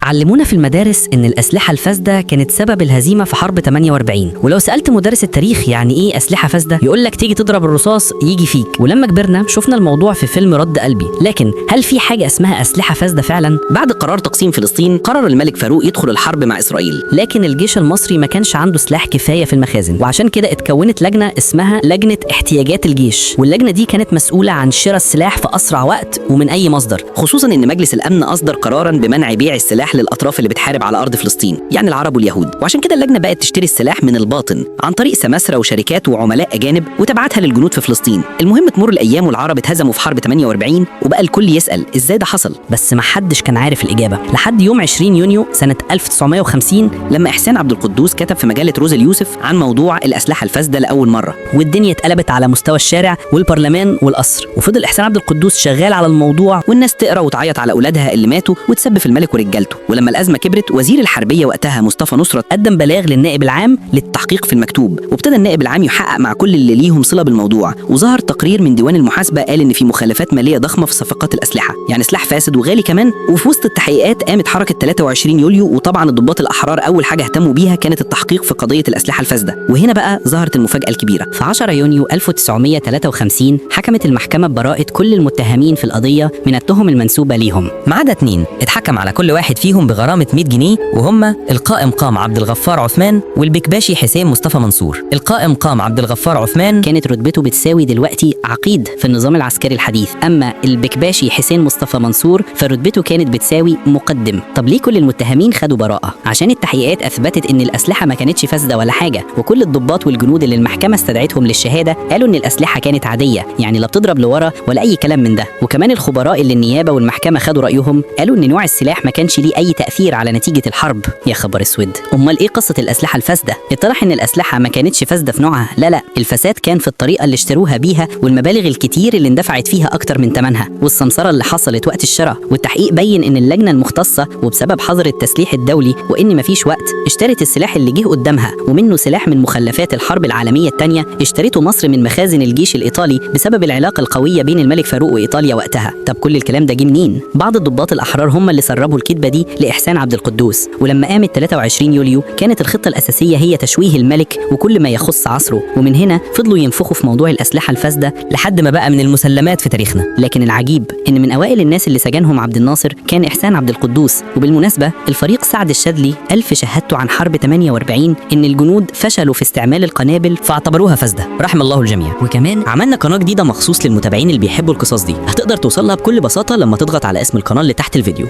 علمونا في المدارس إن الأسلحة الفاسدة كانت سبب الهزيمة في حرب 48، ولو سألت مدرس التاريخ يعني إيه أسلحة فاسدة يقول لك تيجي تضرب الرصاص يجي فيك. ولما كبرنا شفنا الموضوع في فيلم رد قلبي. لكن هل في حاجة اسمها أسلحة فاسدة فعلا؟ بعد قرار تقسيم فلسطين قرر الملك فاروق يدخل الحرب مع إسرائيل، لكن الجيش المصري ما كانش عنده سلاح كفاية في المخازن، وعشان كده اتكونت لجنة اسمها لجنة احتياجات الجيش، واللجنة دي كانت مسؤولة عن شراء السلاح في أسرع وقت ومن أي مصدر. خصوصا ان مجلس الامن اصدر قرارا بمنع بيع السلاح للاطراف اللي بتحارب على ارض فلسطين، يعني العرب واليهود. وعشان كده اللجنة بقت تشتري السلاح من الباطن عن طريق سماسره وشركات وعملاء اجانب وتبعتها للجنود في فلسطين. المهم تمر الايام والعرب اتهزموا في حرب 48، وبقى الكل يسال ازاي ده حصل. بس ما حدش كان عارف الإجابة لحد يوم 20 يونيو سنة 1950، لما احسان عبد القدوس كتب في مجلة روز اليوسف عن موضوع الاسلحة الفاسدة لاول مرة، والدنيا اتقلبت على مستوى الشارع والبرلمان والقصر. وفضل إحسان عبد القدوس شغال على الموضوع، والناس تقرا وتعيط على اولادها اللي ماتوا وتسب في الملك ورجالته. ولما الازمة كبرت وزير الحربية وقتها مصطفى نصرت قدم بلاغ للنائب العام للتحقيق في المكتوب، وابتدى النائب العام يحقق مع كل اللي ليهم صله بالموضوع. وظهر تقرير من ديوان المحاسبة قال ان في مخالفات ماليه ضخمة في صفقات الاسلحة، يعني سلاح فاسد وغالي كمان. وفي وسط التحقيقات قامت حركة 23 يوليو، وطبعا الضباط الاحرار اول حاجة اهتموا بيها كانت التحقيق في قضية الاسلحة الفاسدة. وهنا بقى ظهرت المفاجاة الكبيرة. في 10 يونيو 1953 حكمت المحكمة ببراءة كل المتهمين في القضية من التهم المنسوبة ليهم، ما عدا 2 اتحكم على كل واحد فيهم بغرامة 100 جنيه، وهم القائم قام عبد الغفار عثمان والبكباشي حسين مصطفى منصور. القائم قام عبد الغفار عثمان كانت رتبته بتساوي دلوقتي عقيد في النظام العسكري الحديث، أما البكباشي حسين مصطفى منصور فرتبته كانت بتساوي مقدم. طب ليه كل المتهمين خدوا براءة؟ عشان التحقيقات أثبتت إن الأسلحة ما كانتش فاسدة ولا حاجة، وكل الضباط والجنود اللي المحكمة استدعتهم للشهادة قالوا إن الأسلحة كانت عادية، يعني لا بتضرب لورا ولا أي كلام من ده. وكمان الخبراء اللي النيابة والمحكمة خدوا رأيهم قالوا إن نوع السلاح ما كانش ليه أي تأثير على نتيجة الحرب. يا خبر اسود، أمال إيه قصة الأسلحة الفاسدة؟ اتضح إن الأسلحة ما كانتش فاسدة في نوعها، لا لا، الفساد كان في الطريقة اللي اشتروها بيها والمبالغ الكتير اللي اندفعت فيها أكتر من ثمنها، والسمسرة اللي حصلت وقت الشراء. والتحقيق بين إن اللجنة المختصة وبسبب حظر التسليح الدولي وإن مفيش وقت اشترت السلاح اللي جه قدامها، ومنه سلاح من مخلفات الحرب العالمية الثانية اشترته مصر من مخازن الجيش الإيطالي بسبب العلاقة القوية بين الملك فاروق وإيطاليا وقتها. طب كل الكلام ده جه منين؟ بعض الضباط الأحرار هم اللي سربوا الكذبة دي لإحسان عبد القدوس. ولما قامت 23 يوليو كانت الخطة الأساسية هي تشويه الملك وكل ما يخص عصره، ومن هنا فضلوا ينفخوا في موضوع الأسلحة الفاسدة لحد ما بقى من المسلمات في تاريخنا. لكن العجيب إن من أوائل الناس اللي سجنهم عبد الناصر كان إحسان عبد القدوس. وبالمناسبة الفريق سعد الشاذلي ألف شهادته عن حرب 48 إن الجنود فشلوا في استعمال القنابل فاعتبروها فاسدة، رحم الله الجميع. وكمان عملنا قناة جديدة مخصوص للمتابعين اللي بيحبوا القصص دي، هتقدر توصلها بكل بساطة لما تضغط على اسم القناة اللي تحت الفيديو.